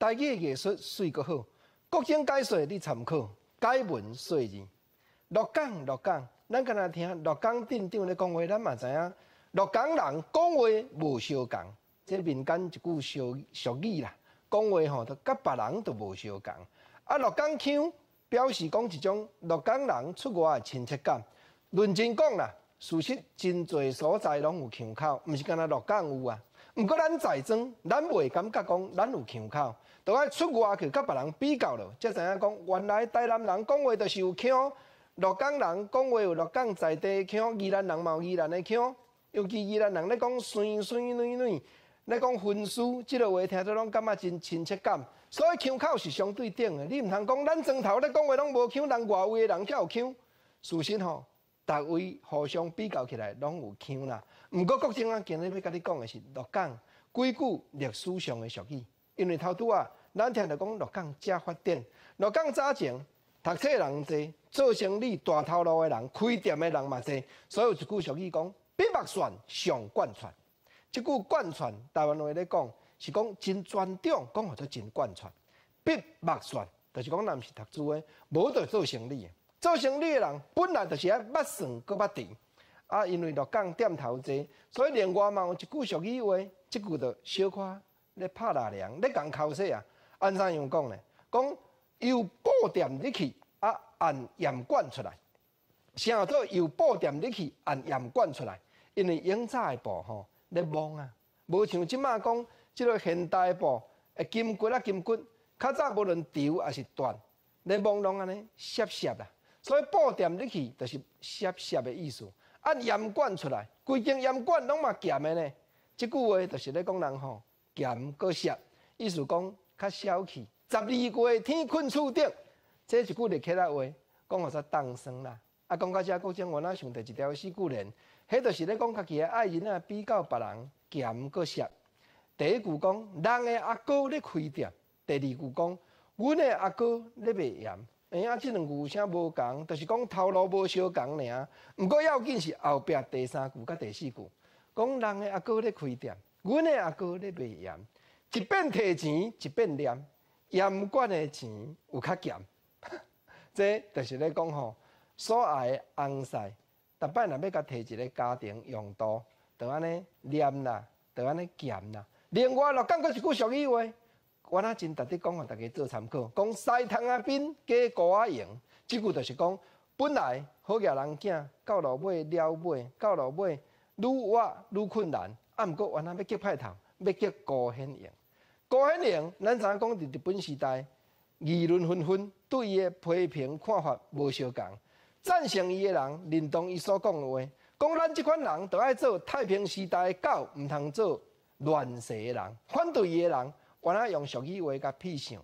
台語的藝術媠閣好，國情解說你參考，解文說字。鹿港鹿港，咱敢若聽鹿港鎮長咧講話，咱嘛知影鹿港人講話無相仝，這民間一句俗俗語啦，講話吼，就佮別人都無相仝。啊，鹿港腔表示講一種鹿港人出外的親切感。論真講啦，事實真濟所在攏有腔口，毋是干焦鹿港有啊。毋過咱在莊，咱袂感覺講咱有腔口，都愛出外去佮別人比較了，才知影講原來台南人講話就是有腔，鹿港人講話有鹿港在地的腔，宜蘭人嘛有宜蘭的腔。尤其宜蘭人咧講酸酸軟軟，咧講分書，這个話聽做攏感覺真親切感。所以腔口是相對等的，你毋通講咱莊頭咧講話攏無腔，人外圍的人才有腔。事實吼，逐位互相比較起來攏有腔啦。毋過國政啊，今日欲共你講的是鹿港幾句歷史上的俗語，因為頭拄仔，咱聽著講鹿港遮發展，鹿港早前讀冊人濟，做生理大頭路的人，開店的人嘛濟，所以有一句俗語講：筆目蒜上貫串。這句貫串，台灣話咧講是講真傳統，講予做真貫串。筆目蒜就是講咱毋是讀書的，無就做生理的。做生理的人本來就是愛捌蒜閣捌甜。啊，因為鹿港店頭濟，所以另外嘛有一句俗語話，這句就小可咧拍拉涼，咧共剾洗啊。按怎樣講呢？講由布店入去，啊，按鹽罐出來。啥做由布店入去，按鹽罐出來？因為以早的布吼咧摸啊，無像這馬講這个現代布，會金骨啊金骨。較早無論長抑是短，咧摸攏按呢澀澀啦。所以布店入去就是澀澀的意思。按鹽罐出來，規間鹽罐攏嘛鹹的呢。這句話就是咧講人吼鹹閣澀，意思講較小氣。12月天睏厝頂，這一句立起來話，講予做凍霜啦。啊，講到這，國政我哪想著一條四句聯，彼就是咧講家己的愛人啊，比較別人鹹閣澀。第一句講人的阿哥咧開店，第二句講阮的阿哥咧賣鹽。欸啊，這兩句有啥無仝？就是講頭路無相仝爾。毋過要緊是後壁第三句佮第四句，講人的阿哥咧開店，阮的阿哥咧賣鹽，一邊提錢一邊念，鹽罐的錢有較鹹。這就是咧講吼，所愛的翁婿，逐擺若欲共提一个家庭用度，就按呢念啦，就按呢鹹啦。另外，鹿港閣一句俗語話，我若真值得講，予大家做參考。講西窗仔邊，加鍋仔閒，這句就是講，本來好額人囝到落尾了尾，到落尾愈活愈困難。啊，毋過原來欲激派頭，欲激辜顯榮。辜顯榮，咱知影講佇日本時代，議論紛紛，對伊的批評看法無相仝。贊成伊的人認同伊所講的話，講咱這款人著愛做太平時代的狗，毋通做亂世的人。反對伊的人，原來用俗語話共比想，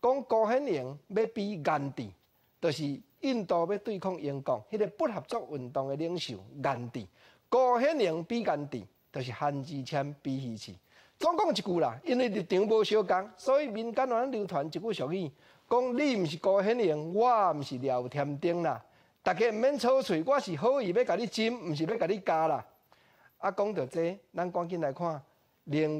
講辜顯榮欲比甘地，就是印度欲對抗英國彼个不合作運動的領袖甘地。辜顯榮比甘地，就是韓志謙比魚翅。總講一句啦，因為立場無相仝，所以民間原來流傳一句俗語，講你毋是辜顯榮，我毋是廖添丁啦。大家毋免操喙，我是好意欲共你斟，毋是欲共你加啦。啊，講著這，咱趕緊來看另。